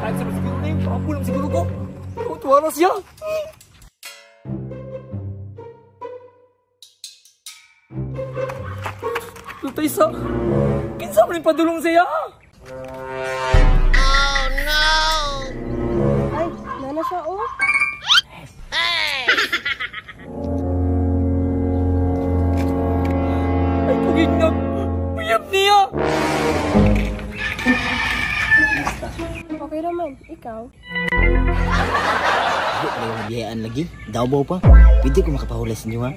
Kahit sa siguro na yun, kapo lang siguro ko. Tuwa na siya. Tutay sa... Kinsa man yung padulong siya? Oh no! Ay, nana siya oh. Hey! Ay, pagignog! Puyap niya! Okay raman, ikaw? Di pa yung biyayaan lagi. Daw pa. Pwede ko makapahulay sa inyo ha?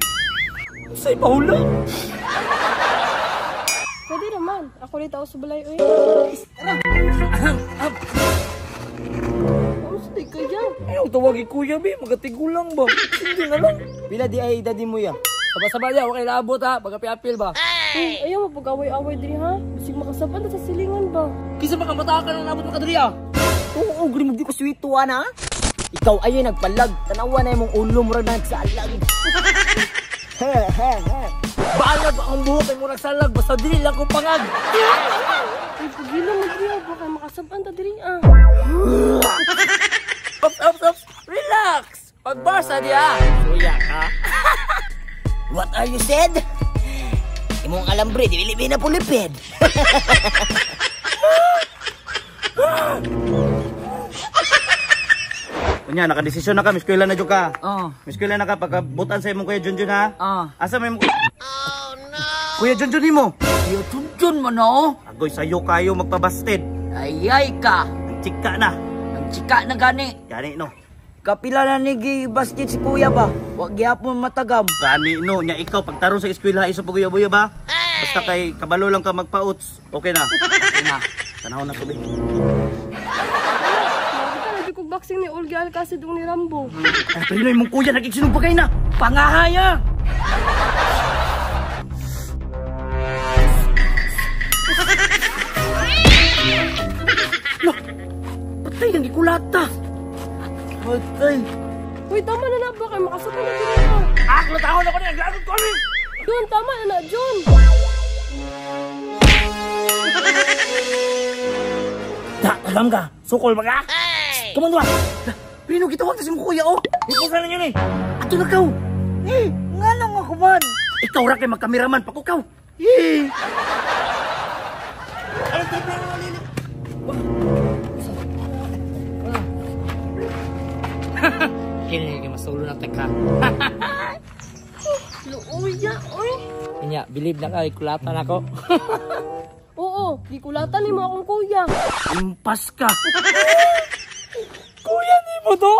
Sa'y pahulay? Pwede naman. Ako rin tao sa balay, oy. Kamusta ka dyan? Ayaw tawagin kuya, be. Magatigulang ba? Hindi na lang. Pila di ay edad mo ya? Saba-saba niya. Huwag kayo naabot ha. Pagkapi-apil ba? Uy, ayaw mapag-away-away diri ha. Basig makasaban na sa silingan ba? Kisa baka matakan ang naabot makadiri ha? Oo, grim di ko sweet tuwa na. Ikaw ay nagpalag. Tanawa na imong ulo murag nagsalag. Balag akong buhok ay murag salag. Basta dili lang kong pangag. Uy, pagila mo diri ha. Baka makasaban ta diri ah. Ops, ops, ops. Relax. Pagbasa niya. Suya ka. What are you said? Imong alambre, di bilib na pulipid. Unya, nakadesisyon na ka, miskwela na jud ka. Oo. Miskwela na ka pagkabutan sa imong Kuya Junjun ha. Oo. Asa may imong Oh no! Kuya Junjun nimo? Kuya Junjun man oh. Agoy sayo kayo magpabasted. Ay ay ka. Ang chika na. Ang chika na gani. Gani no. Kapila na ni gibastit si kuya ba? Wag gyapon matagam. Gani no, nya ikaw pagtarong sa eskwela iso paguya-buya ba? Basta kay kabalo lang ka magpauts. Okay na. Okay na. Tanahon na tubig. Nakita na di ko boxing ni Olga Alcacid ni Rambo. Ay, pero imong kuya nagigsinong pa kay na. Pangahaya. Look, patay ang gikulata. Patay. Uy, tama na na ba? Kay makasaban na diri ah. Aklo taon ako ni naglagot ko ni. Jun, tama na na, Jun! Ta, tagam ka. Sukol ba ka? Hey! Come on, duwa. Prino gitawag ta si imong kuya oh. Ipusan ninyo ni. Ato na kaw. Eh, nga lang ako man. Ikaw ra kay magkameraman pakukaw. Eh. Kini kay masulo na teka. Luuya, oy! Inya, believe na ka kulatan ako. Oo, gikulatan ni mo akong kuya. Impas ka. Kuya ni mo to?